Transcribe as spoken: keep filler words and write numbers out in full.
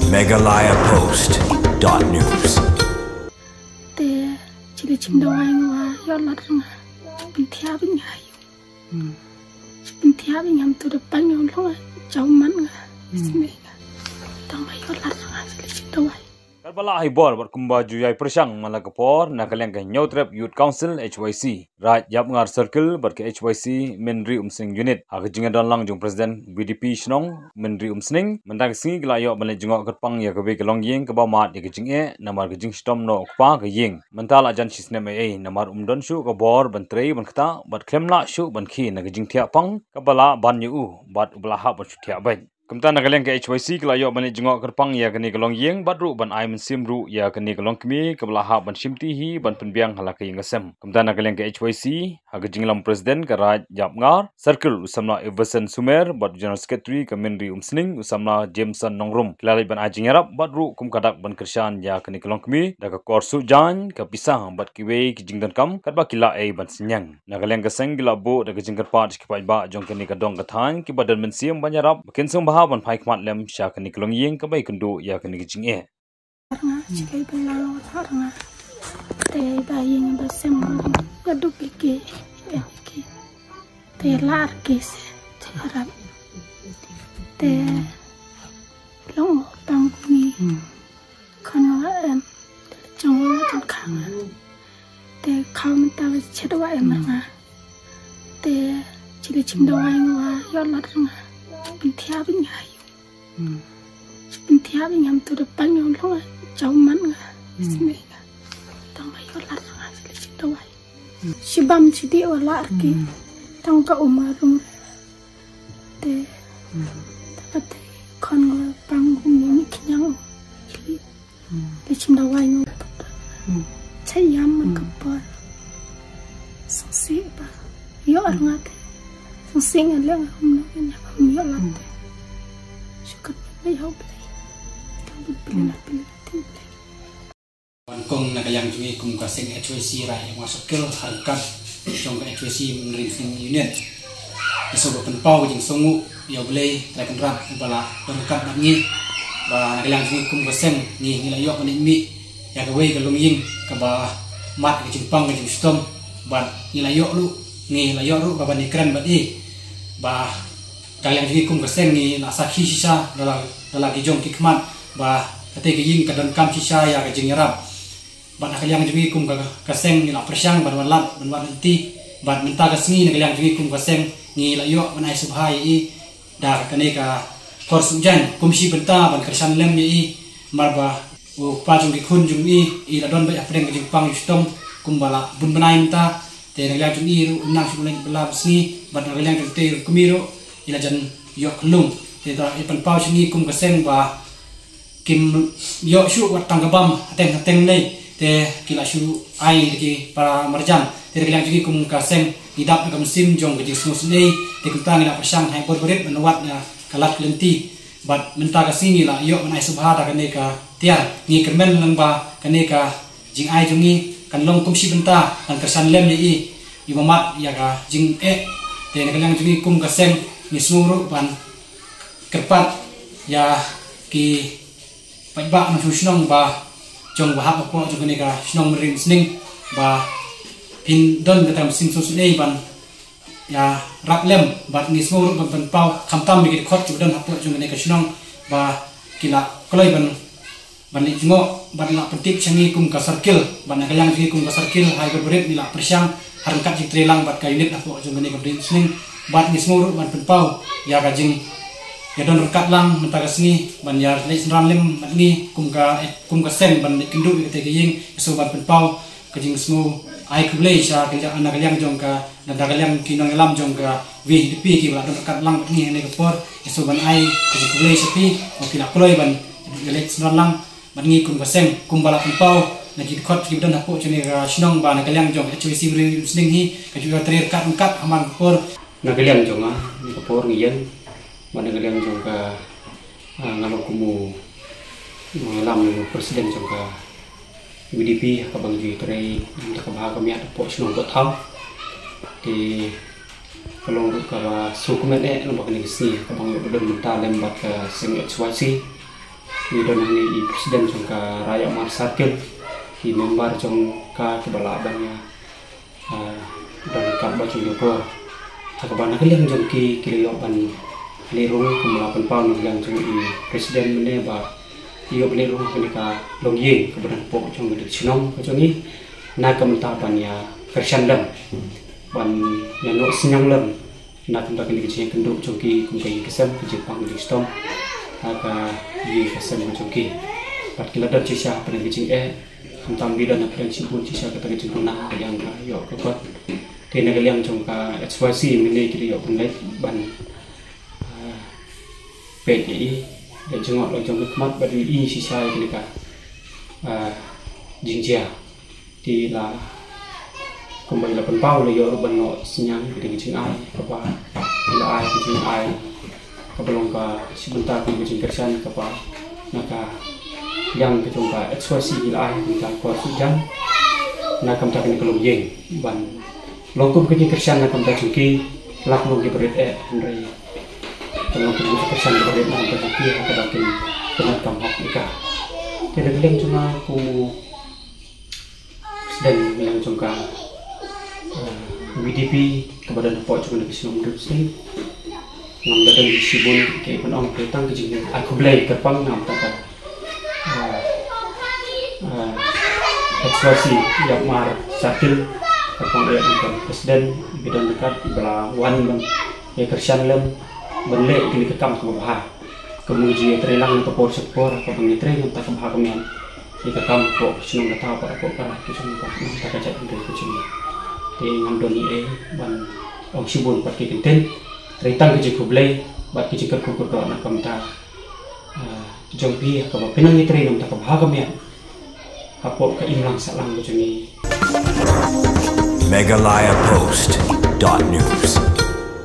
Meghalaya Post dot news. Te chili chim dawai nga wa yo lat nga. Bin thiah bin nga yu. Bin thiah bin ngam tu da pan yo long. Chau man nga. Sini nga. Tang ma yo lat nga chili chim dawai. Katba la hai bor bad kumba ju ïai pyrshang man la ka por na ka liang ka Hynñiewtrep Youth Council H Y C, Raid Ïapngar Circle bad ka H Y C Myntri Umsning Unit, ha ka jingdon lang jong President V D P Shnong Myntri Umsning, mynta ka sngi ki la ïoh ban leit jngoh kyrpang ïa kawei ka longïing kaba mad ïa ka jingeh namar ka jingshitom noh u kpa ka ïing. Mynta la jan shi snem ei ei namar um don shuh ka bor ban trei ban ktah bad khlem lah shuh ban khie na ka jingthiah pang kaba la ban ïa u bad uba la hap ban shu thiah beit. Kumta na ka liang ka H Y C ki la ïoh ban leit jngoh kyrpang ïa kane ka longïing bad ruh ban ai mynsiem ruh ïa kane ka longkmie kaba la hap ban shimti hi ban pynbiang ha la ka ïing ka sem. Kumta na ka liang ka H Y C ha ka jingïalam President ka Raid Ïapngar Circle u samla Everson Sumer bad u General Secretary ka Myntri Umsning u samla Jameson Nongrum ki la leit ban ai jingïarap bad ruh kum ka dak ban kyrshan ïa kane ka longkmie da ka kor suh jaiñ, ka pisa bad kiwei ki jingdonkam katba ki la ei ban synñiang. Na ka liang ka seng ki la buh da ka jingkyrpad sha ki paidbah jong kane ka dong ka thaiñ kiba don mynsiem ban ïarap ba kin sngewbha ban phai khmat lem sha kane ka longïing kaba ïakynduh ïa kane ka jingeh. Nga shi kai ba la nga. Te ba ïing ba sem ba duk ki ki. Te la ar ki se. Te ïarap. Te long tang ni. Khon wa em. Te la chong wa kan khang. Te khaw mynta wa chet wa em nga. Te chili chim dawai nga wa yo lat nga. Bin thiah bin nga yu. Bin thiah bin ngam tu da pan yo long. Chau man nga. Sini nga. Tang ma yo lat nga chili chim dawai. Shibam chidi wa la ar ki. Tang ka umar rung. Te. Te khon nga pang gum ni kinyang. Te chim dawai nga. Chai yam man ka por. Sangsi ba. Yo ar nga te. Sangsi nga leng hum na nga hum yo lat te. Shukat ba yo play. Tang ba play na play te play. Wan kong na ka liang jong ngi kum ka seng H Y C Raid Ïapngar Circle ha ryngkat jong ka H Y C Myntri Umsning Unit. Ngi sngewbha pynpaw ka jingsngewnguh ïa U Blei Trai Kynrad uba la don ryngkat bad ngi. Ba na ka liang jong ngi kum ka seng ngi ngi la ïoh ban leit mih ïa kawei ka longïing kaba mad ka jingpang ka jingshitom bad ngi la ïoh ruh ngi la ïoh ruh kaba ngi kren bad i. Ba na ka liang jong ngi kum ka seng ngi la sakhi shisha da la da la ki jong ki khmat ba kata ka ïing ka donkam shisha ïa ka jingïarap. Bad na ka liang jong ngi kum ka, ka seng ngi la pyrshang ban wan lad ban wan lynti. Bad mynta ka sngi na ka liang jong ngi kum ka seng ngi la ïoh ban ai sngewbha ïa i da kane ka kor suh jaiñ kum shi bynta ban kyrshan lem ïa i. Namar ba u kpa jong ki khun jong i i la don beit hapdeng ka jingpang jingshitom kumba la bun bnai mynta. Te na ka liang jong i ruh ym nang shu leit bylla bylla sngi bad na ka liang jong te ruh kum i ruh i la jan ïoh khlung. Te da i pynpaw jong ngi kum ka seng ba kim ïoh shuh wat tang ka bam hateng hateng lei te ki la shu ai da ki para marjan. Te da ka liang jong ngi kum ka seng ngi dap da ka mynsiem jong ka jingsngewsynei te kumta ngi la pyrshang hai bor barit ban wad da ka lad ka lynti. Bad mynta ka sngi ngi la ïoh ban ai sngewbha da kane ka tiar ngi kyrmen lang ba kane ka jingai jong ngi kan long kum shi bynta kan kyrshan lem ïa i ïa ba mad ïa ka jingeh. Te na ka liang jong ngi kum ka seng ngi sngew ruh ban kyrpad ïa ki paidbah nongshong shnong ba jong ba hap hapoh jong kane ka shnong Myntri Umsning ba phin don kata ka mynsiem sngewsynei ban ïarap lem bad ngi sngew ruh ban pynpaw khamtam ïa ki dkhot kiba don hapoh jong kane ka shnong ba ki la kloi ban ban leit jngoh bad la pyntip sha ngi kum ka circle bad na ka liang jong ngi kum ka circle hai ka barit ngi la pyrshang ha ryngkat jingtreilang bad ka unit hapoh jong kane ka Myntri Umsning bad ngi sngew ruh ban pynpaw ïa ka jing ïa don ryngkat lang mynta ka sngi ban ïa leit synran lem bad ngi kum ka kum ka seng ban leit kynduh ïa kata ka ïing. Ngi sngew ban pynpaw ka jingsngew ai khublei sha ka liang na ka liang jong ka na ka liang ki nongïalam jong ka V D P kiba la don ryngkat lang bad ngi ha kane ka por. Ngi sngew ban ai ka jingkhublei sha phi ba phi la kloi ban ïa leit synran lang bad ngi kum ka seng kumba la pynpaw na ki dkhot kiba don hapoh jong kane ka shnong ba na ka liang jong ka H Y C Myntri Umsning hi ka ju ïa trei ryngkat ryngkat ha man ka por. Na ka liang jong nga na ka por ngi ïeng bad na ka liang jong ka, ah, nga long kum u nongïalam u president jong ka V D P ha kaba ngi ju trei na ka bynta ka bha ka miat hapoh shnong Bohthaw. Te ka long ruh kaba sngewkmen eh namar kane ka sngi ha kaba ngi ïoh ba don mynta lem bad ka seng H Y C. Ngi don hangne i president jong ka Raïawmar Circle, ki member jong ka kiba lah ban ïa, ah, don ka ba jong ka por. Ha kaba na ka liang jong ki ki la ïoh ban leh rung kumba la pynpaw na ka liang jong i president mynne ba ïoh ban leh rung kane ka longïing kaba don hapoh jong ka shnong ka jong ngi. Na ka bynta ban ïa kyrshan lem, ban ïa noh synñiang lem na ka bynta kane ka jingïakynduh jong ki kum ka ïing ka sem, ka jingpang ka jingshitom ha ka ïing ka sem ka jong ki. Bad ki la don shisha hapdeng ka jingeh, khamtam ba don hapdeng shibun shisha kata ka jingpynah ka liang ka ïoh ka kot. Te na ka liang jong ka H Y C mynne ki la ïoh pynleit ban, ah, peit ïa i, da jngoh la jong ka khmat bad ïa i shisha ïa kane ka, ah, jingjia. Te la kumba i la pynpaw la ïoh ruh ban noh synñiang ïa ka jingai kaba i la ai, ka jingai kaba long ka shi bynta kum ka jingkyrshan kaba na ka liang ka jong ka H Y C i la ai, ka bynta ka por suidñiang na ka bynta kane ka longïing ban long kum ka jingkyrshan na ka bynta jong ki, la ka long ki barit eh, hynrei ka long ka jingkyrshan ka barit na ka bynta jong ki ha kaba kin pyndonkam hok ïa ka. Te na ka liang jong nga kum u president na ka liang jong ka, eh, V D P kaba don hapoh jong ka shnong Mawryngkneng, ngam da don shibun ki ban ong, tang ka jingkhublei kyrpang na ka bynta ka, ah, ah, H Y C Raïawmar Circle, kyrpang ïa ka president, i ba don ryngkat, i ba la wan ban ïa kyrshan lem ban leh ïa kane ka kam kaba bha. Kumno ka jingïatreilang na ka por sha ka por, kaba ngi trei na ka bynta ka bha ka miat ïa ka kam hapoh ka shnong ka thaw bad hapoh ka ri ka jong ngi, na ka bynta ka jaitbynriew ka jong ngi. Te ngam don ei ei ban ong shibun bad ki kyntien, trei tang ka jingkhublei bad ka jingkyrkhu kyrdoh na ka bynta, ah, jong phi ha kaba phi nang ïatrei na ka bynta ka bha ka miat hapoh ka imlang sahlang ka jong ngi. Meghalaya Post dot news.